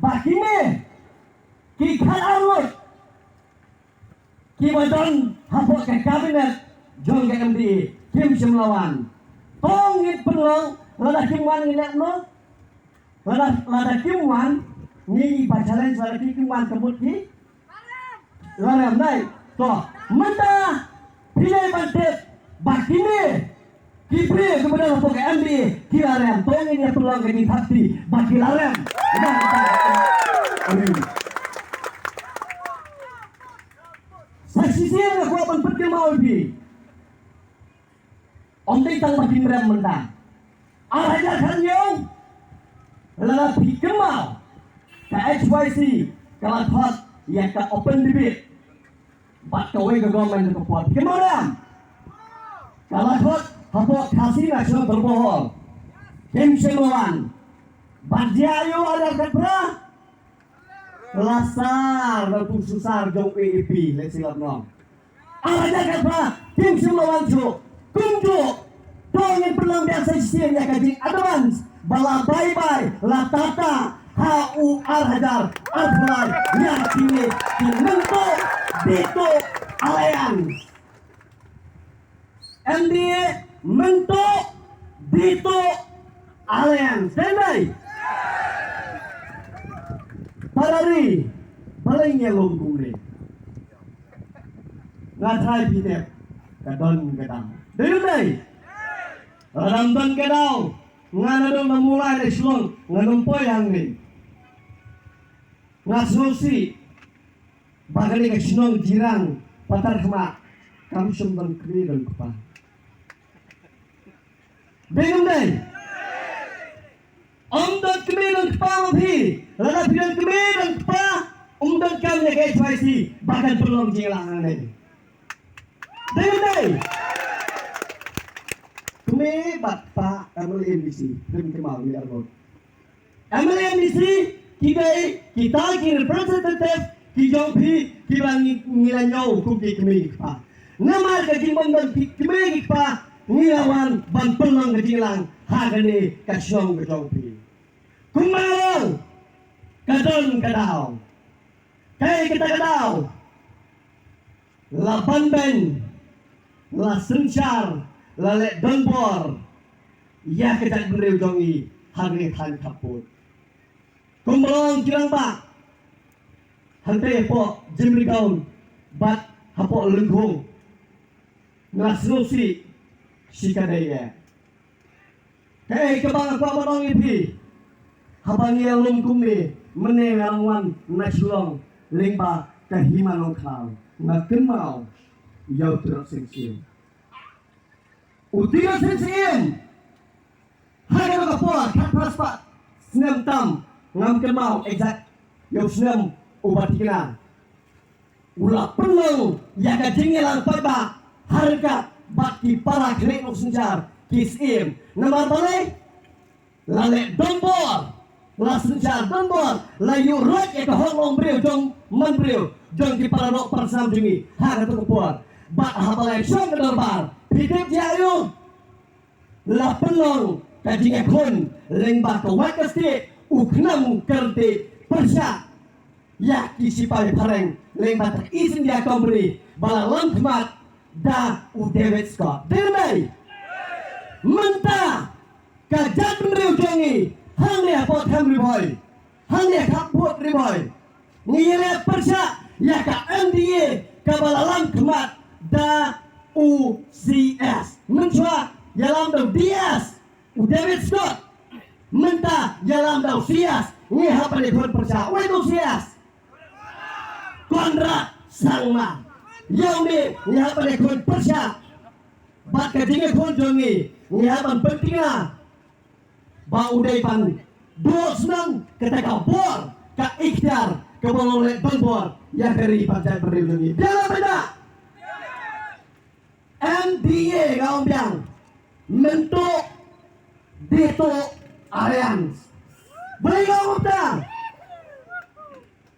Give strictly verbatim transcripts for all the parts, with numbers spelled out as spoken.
ba kine ki khatar ngut kiba don hapoh ka kabinet jong ka M D A kim shym la wan. To ngin pynlong, lada kim wan ngin leh noh. Lada, lada kim wan, ngi ba challenge, lada kim wan ka mut ki la rem, nai. To mynta phi dei ban tip ba kine ki briew kiba don hapoh ka M D A ki la rem. To ngin ïa pynlong ka jingthap kti ba ki la rem. Sa shisien nga kwah ban pynkynmaw ïa phi. Ym dei tang ba kim rem mynta. Ar hajar khatñiew, lada phi kynmaw, ka H Y C ka la thot ïa ka open debate bad kawei ka government ka por. Phi kynmaw ne em? Ka la thot hapoh Khasi National Dorbar Hall. Kim shym la wan. Bad jia aiu ar hajar khatphra? La sar na tu susar jong A A P, lehse lap noh. Ar hajar khatphra kim shym la wan shuh. Kumjuh, to ngin pynlong biang sa shisien ïa ka jing advance ba la bye bye, la tata ha u ar hajar arphew lai ïa kine ki Myntoi Dei Tei Alliance. M D A, Myntoi Dei Tei Alliance. Dei, dei. Para ri, balei ngi ïalum kumne? Nga tharai phi tip, ka don ka daw. Dei, dei. Lada ym don ka daw, nga naduh na Mawlai na Shillong ngan ym poi hangne. Nga sngewsih ba kane ka shnong Jirang Patarkhmah kam shym don kmie don kpa. Dei ne ym dei? Ym don kmie don kpa ma phi. Lada phi don kmie don kpa, ym don kam ïa ka H Y C ba kan pynlong jingïalang hangne. Dei ne ym dei? Kmie bad kpa M L A M D C, phi kynmaw, kmie bad kpa. M L A M D C ki dei kita ki representative ki jong phi kiba ngi, ngi la ñiew kum ki kmie ki kpa. Namar ka jingbym don ki kmie ki kpa ngi la wan ban pynlong ka jingïalang ha kane ka shnong ka jong phi. Kumba long, ka don ka daw. Kaei kata ka daw? La banbeiñ, la synshar, la leh donbor ïa ka jaitbynriew jong ngi ha kane ka thaiñ khappud. Kumba long ki rangbah hangtei hapoh Jymri Gaon bad hapoh Lyngkhung, nga sngewsih shi kane eh. Kaei kaba nga kwah ban ong ïa phi, haba ngi ïalum kumne, mynne nga dang wan na Shillong lyngba ka Hima Nongkhlaw, nga kynmaw ïa u Tirot Sing Syiem. U Tirot Sing Syiem, ha kano ka por, khatphra spah snem tam, ngam kynmaw exact ïa u snem uba thikna. U la pynlong ïa ka jingïalang paidbah ha ryngkat bad ki para khlieh nongsynshar, ki syiem. Namar balei? La leh donbor, la synshar donbor, la ïuh roit ïa ka hok longbriew jong manbriew, jong ki para doh para snam jong ngi ha kato ka por. Bad haba la shong ka dorbar, phi tip jia aiu? La pynlong ka jingïakhun lyngba ka wait ka stieh, u khnam u kyrteng pyrshah ïa ki shipai phareng lyngba ka East India Company ba la lam khmat da u David Scott. Dei ne ym dei? Mynta ka jaitbynriew jong ngi hangne hapoh Them Ri Bhoi, hangne ha khappud Ri Bhoi, ngi ïaleh pyrshah ïa ka M D A kaba la lam khmat da u C S. Mynshuwa ïalam da u D S, u David Scott. Mynta ïalam da u C S. Ngi hap ban ïakhun pyrshah. Uei u C S? Conrad Sangma. Ïa une ngi hap ban ïakhun pyrshah. Bad ka jingïakhun jong ngi, ngi hap ban pynthikna ba u dei ban duh shnong kata ka bor, ka iktiar kaba long leh donbor ïa ka ri bad jaitbynriew jong ngi. Biang ne ym biang? M D A, nga ong biang, Myntoi Dei Tei Alliance. Balei nga ong kumta?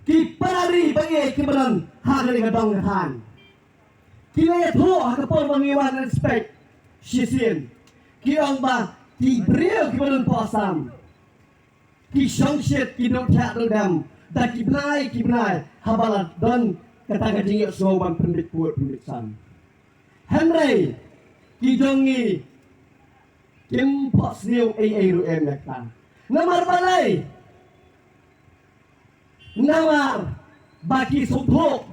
Ki para ri bangeit kiba don ha kane ka dong ka thaiñ, ki la ïathuh ha ka por ba ngi wan inspect shisien. Ki ong ba ki briew kiba don hapoh Assam, ki shongshit ki duh thiah duh dem da ki bnai ki bnai haba la don kata ka jingïohsngew ban pynbit pud pynbit san. Hynrei ki jong ngi kim phohsniew ei ei ruh em ïa kata. Namar balei? Namar ba ki sngewthuh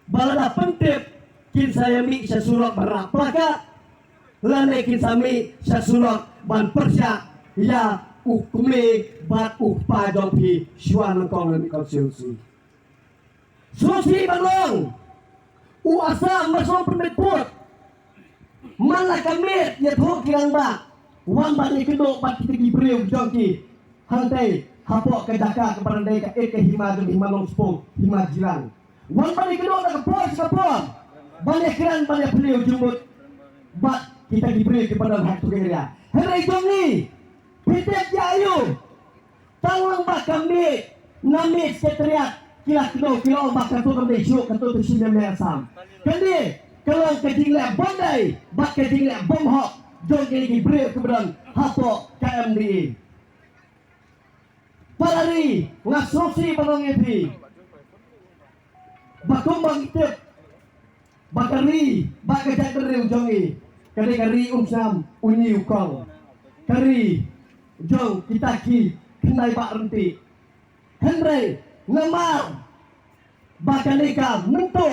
ba lada pyntip kin sa ïa mih sha surok ban rah plakat lane kin sa mih sha surok ban pyrshah ïa u kmie bad u kpa jong phi shuwa nyngkong lane constituency. Sngewsih ban ong u Assam ba sngewpynbeit pud. Man la ka miet ïathuh ki rangbah wan ban ïakynduh bad kita ki briew jong ki hangtei hapoh ka jaka kaba dei ka, eh, ka hima jong Hima Longspung, Hima Jilan. Wan ban ïakynduh da ka por sha ka por ban ïakren ban ïaphylliew jingmut bad kita ki briew kiba don ha katu ka area. Hynrei jong ngi phi tip ïa aïu? Tang lang ba ka mih na mih Secretariat ki la kdew ki la ong ba katu kam dei shuh, katu tu shi mem Assam. Kane ka long ka jingleh bym dei bad ka jingleh bym hok jong kine ki briew kiba don hapoh ka M D A. Para ri, nga sngewsih ban ong ïa phi ba kumba ngi tip ba ka ri, ba ka jaitbynriew jong ngi ka dei ka ri um snam u ñi u kong, ka ri jong kita ki khyndai bah ryntih. Hynrei namar ba kane ka Myntdu,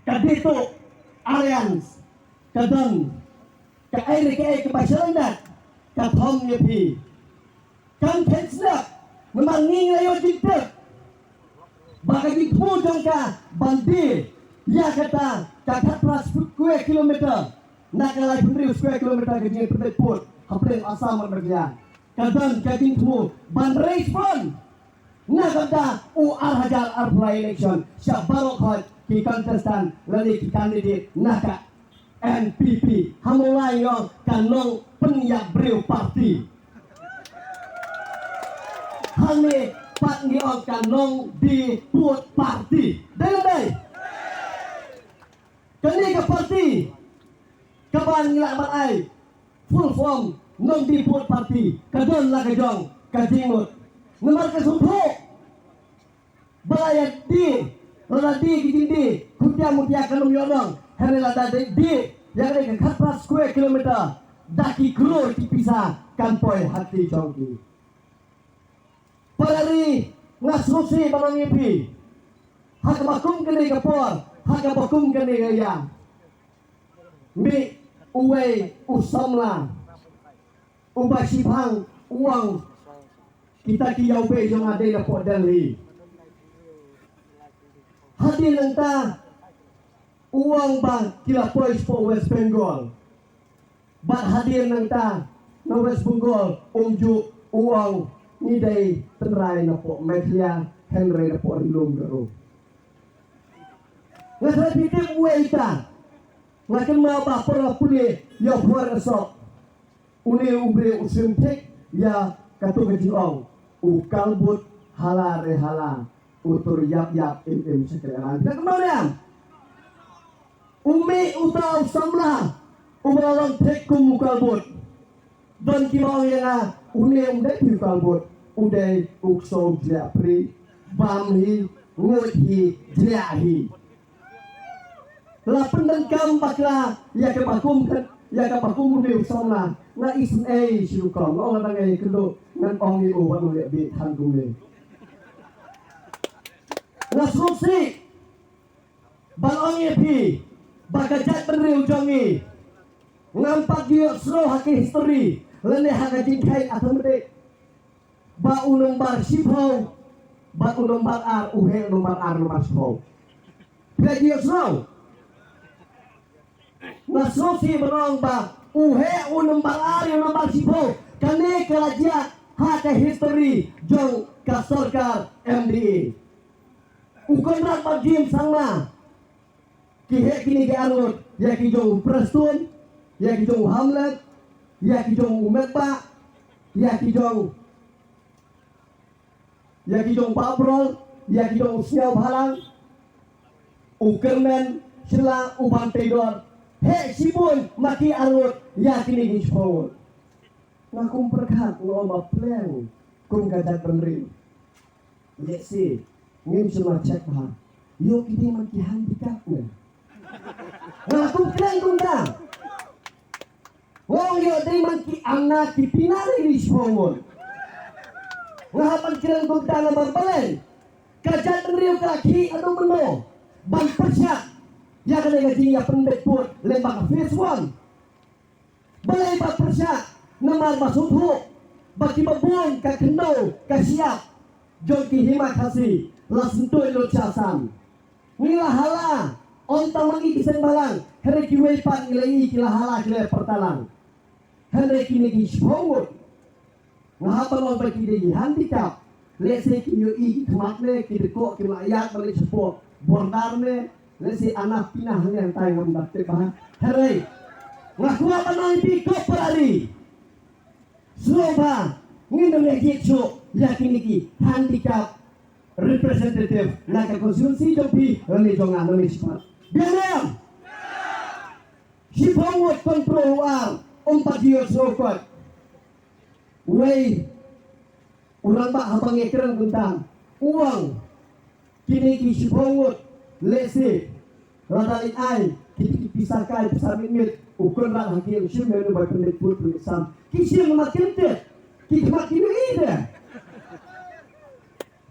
ka Ditu Alliance, ka don kaei re kaei kaba shalyndet, ka thom ïa phi. Kam kheiñ sdang namar ngi ngi la ïoh jingtip ba ka jingthmu jong ka ban die ïa kata ka khatphra square kilometer na ka laiphew hynriew square kilometer ka jingpynbeit pud hapdeng Assam bad Meghalaya. Ka don ka jingthmu ban raise fund na ka bynta u ar hajar arphew lai election sha baroh khoit ki contestant lane ki candidate na ka N P P. Ha Mawlai ngi ong ka nongpynïap briew party. Hangne pat ngi ong ka nongdie pud party. Dei ne em dei? Kane ka party kaba ngi lah ban ai full form nongdie pud party ka don la ka jong ka jingmut. Namar ka sngewthuh ba la ïa die, lada die ki jingdie khutia mutia kan ym ïoh nong. Hynrei lada die ïa kane ka khatphra square kilometer da ki klur ki pisa kan poi ha kti jong ki. Para ri, nga sngewsih ban ong ïa phi, ha kaba kum kane ka por, ha kaba kum kane ka ïa, mih uwei u samla uba shipang u ong kita ki ïawbei jong nga dei na pdeng hi. Hadien nangta u ong ba ki la poi shapoh West Bengal. Bad hadien nangta na West Bengal um ju u ong ngi dei tynrai na pdeng Meghalaya hynrei na pdeng ri lum ruh. Nga sa phi tip uwei ita. Nga kynmaw ba por la pule ïa u Forest Asok. Une u briew u sim thik ïa katu ka jingong u kalbut hala re hala u tur ïap ïap im im shakri aran. Ka kynmaw ne em? U mih uta u samla uba la long thik kum u kalbut. Don kiba ong ïa nga une um dei phi u kalbut, u dei u ksew jliah pri, bam hi, nguid hi, jliah hi. La pyndonkam bakla ïa kaba kum, ïa kaba kum u dei u samla. Nga isynei shuh rukom, nga ong lada nga ïakynduh ngan ong ïa u wat u ïa bit than kumne. Nga sngewsih ban ong ïa phi ba ka jaitbynriew jong ngi ngam pat ïohsngew ha ka history lane ha ka jingkheiñ arithmetic ba u nombar shiphew bad u nombar ar u heh u nombar ar nombar shiphew. Phi la ïohsngew? Nga sngewsih ban ong ba u heh u nombar ar ïa u nombar shiphew kane ka la jia ha ka history jong ka sorkar M D A. U Conrad bad James Sangma ki heh kine ki arngut ïa ki jong u Prestone, ïa ki jong u Hamlet, ïa ki jong u Metbah, ïa ki jong, ïa ki jong u Bah Brol, ïa ki jong u Sniawbhalang, u Kyrmen Shylla, u Bamteidor. Heh shibun ma ki arngut ïa kine ki shiphew ngut. Nga kum pyrkhat nga ong ba pleng kum ka jaitbynriew. Let's say, ngim shym la check bha. Ïoh kine man ki handicap ne. Nga kum kren kumta. Nga ong ïoh dei man ki Anna ki Pina ri ri shiphew ngut. Nga hap ban kren kumta namar balei ka jaitbynriew ka la khih haduh mynno ban pyrshah ïa kane ka jingïapynbeit pud lyngba ka phase one. Balei ba pyrshah? Namar ba sngewthuh ba kiba bun ka khyndew ka shyiap jong ki hima Khasi la syntuid lut sha Assam. Ngi la hala, ym tang ma ngi ki seng bhalang, hynrei kiwei pat ngi la ïohi ki la hala ki la pyrta lang. Hynrei kine ki shiphew ngut nga hap ban ong ba ki dei ki handicap. Lehse ki ïohi ki khmat ne ki dkoh ki la ïaid ban leit shapoh border ne. Lehse Anna Pina hangne hangtai ngam da tip bha. Hynrei nga kwah ban ong ïa phi ko para ri, sngewbha ngin ym ïa jied shuh ïa kine ki handicap representative na ka constituency jong phi lane jong nga, lane shipat. Biang ne em? Shiphew ngut control u ar, um pat ïohsngew kot. Wei u rangbah haba ngi kren kumta u ong kine ki shiphew ngut, lehse lada leit ai kine ki pisa kai pisa mitmit, u Conrad ha ki ïing shim ïa u bai pynbeit pud pynbeit sam, ki shim namar kim tip, ki khmat kim ïohi de.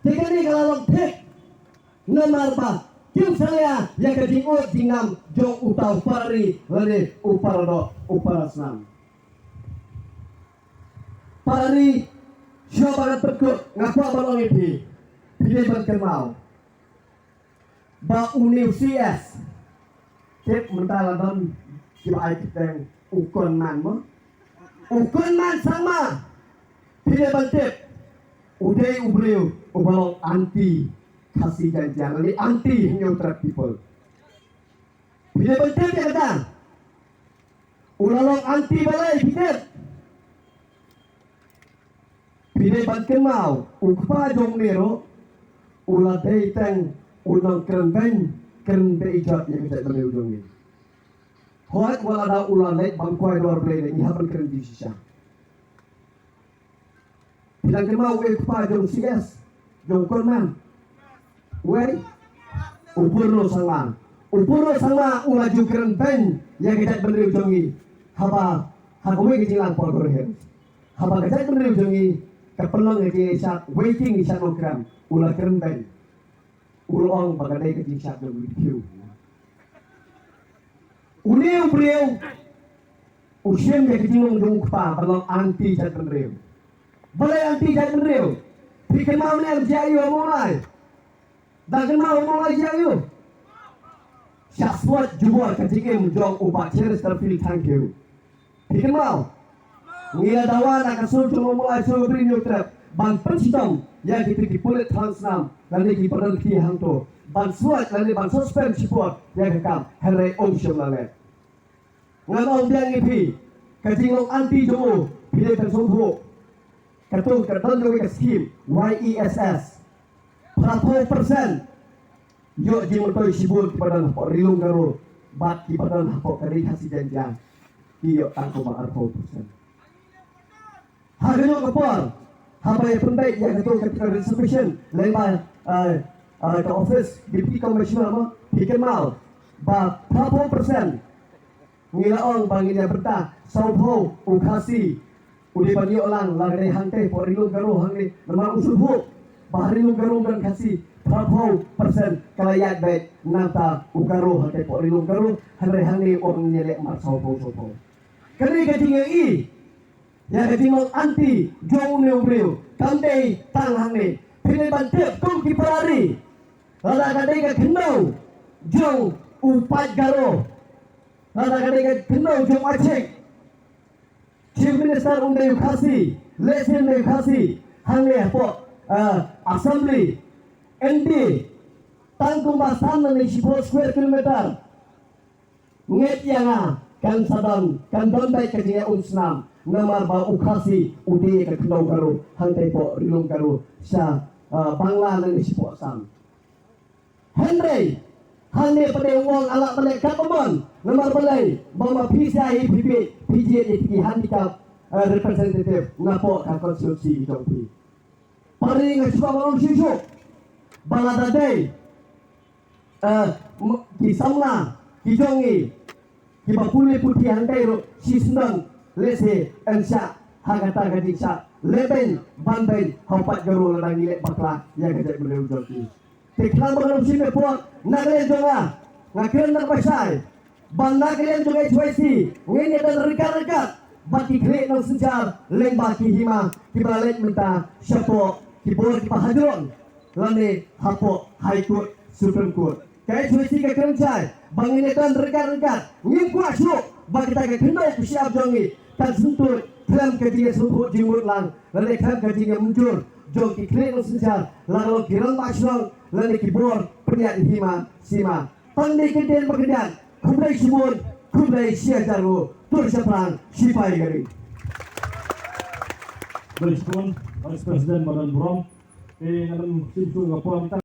Te kane ka la long thik namar ba kim salia ïa ka jingud jingngam jong uta u para ri lane u para doh u para snam. Para ri, shuwa ba ngan pynkut nga kwah ban ong ïa phi, phi dei ban kynmaw ba une u C S, tip mynta la don kiba ai kyrteng u Conman mo. U Conman Sangma, phi dei ban tip, u dei u briew uba long anti Khasi Jaiñtia lane anti Hynñiewtrep people. Phi dei ban tip ïa kata. U la long anti balei phi tip? Phi dei ban kynmaw u kpa jong une ruh u la dei tang u nongkren beiñ, kren beiñ jot ïa ka jaitbynriew jong ngi. Hooid, wat la da u la leit ban kwai dor Blei ne, ngi hap ban kren jingshisha. Phi dang kynmaw uei u kpa jong C S, jong u Conman? Uei? U Purno Sangma. U Purno Sangma u la ju kren beiñ ïa ka jaitbynriew jong ngi haba ha kawei ka jingïalang por Garo Hills. Haba ka jaitbynriew jong ngi ka pynlong ïa ki shad waiting, ki shad nongkren, u la kren beiñ. U la ong ba ka dei ka jingshad jong u D P U. Une u briew u shim ïa ka jinglong jong u kpa ban long anti jaitbynriew. Balei anti jaitbynriew? Phi kynmaw ne em jia ïa u Mawlai? Dang kynmaw u Mawlai jia ïa u? Shah slot jubor ka jingim jong u Bah Cheristerfield Thangkhiew. Phi kynmaw? Ngi la dawa na ka sur jong u Mawlai, sur u Bah Hynñiewtrep ban pynshitom ïa kita ki pulit thaw snam lane ki ba don kti hangto ban slot lane ban suspend shipor ïa ka kam, hynrei um shym la leh. Ngan ong biang ïa phi, ka jinglong anti jong u phi dei ban sngewthuh. Katto ka don kawei ka skim Y E S S. Phraphew percent ïoh jingmyntoi shibun kiba don hapoh Ri Lum Garo bad kiba don hapoh ka Ri Khasi Jaiñtia ki ïoh tang kumba arphew percent. Ha kano ka por haba ïa pynbeit ïa kato ka reservation lyngba, eh, eh, ka office Deputy Commissioner mo, phi kynmaw ba phraphew percent ngi la ong ba ngin ïa bynta sawphew u Khasi u dei ban ïoh lang la ka dei hangtei hapoh Ri Lum Garo hangne, namar u sngewthuh ba ha Ri Lum Garo don Khasi, phraphew percent ka la ïaid beit nangta u Garo hangtei hapoh Ri Lum Garo, hynrei hangne u ong ngin ïa leh mar sawphew sawphew. Kane ka jingïohi ïa ka jinglong anti jong une u briew kam dei tang hangne. Phi dei ban tip kum ki para ri, lada ka dei ka khyndew jong u paid Garo, lada ka dei ka khyndew jong u Achik, Chief Minister un dei u Khasi, lehse un dei u Khasi, hangne hapoh, eh, Assembly, M D, tang kumba san lane shiphew square kilometer. Ngeit ïa nga, kan sa don, kan don beit ka jingïaumsnam, namar ba u Khasi u dei ka khyndew Garo hangtei hapoh Ri Lum Garo sha, eh, Bangla lane shapoh Assam. Hynrei hangne pat u ong ala balei, katba mon, namar balei, ba ma phi sha hi phi phi phi jied ïa ki handicap, eh, representative napoh ka constituency jong phi. Pari nga shu ba long shisha ba lada dei, eh, m- ki samla ki jong ngi kiba pule puthi hangtai ruh shi snem lehse yn shah ha kata ka jingshah lehbeiñ banbeiñ ha u paidbah lada ngi leh bakla ïa ka jaitbynriew jong ngi. Te khnang ba kan long shim ïa phuh na ka liang jong nga, nga kren na ka bashai ba na ka liang jong H Y C ngin ïa don ryngkat ryngkat bad ki khlieh nongsynshar lyngba ki hima kiba la leit mynta shapoh ki bor kiba hajrong lane hapoh High Court, Supreme Court. Ka H Y C ka kren shai ba ngin ïa don ryngkat ryngkat, ngim kwah shuh ba kita ka khyndew ka shyiap jong ngi kan syntuid khlem ka jingïasngewthuh jingmut lang lane khlem ka jingïamynjur jong ki khlieh nongsynshar, la ka long ki rangbah shnong lane ki bor pynïaid hima sima. Tang dei kyntien ba khyndiat. Khublei shibun, khublei shi hajar nguh. Tur shaphrang, shipai ka ri. Khublei shibun, Vice President ba don burom. Te ngan ym shim shuh ka por mynta.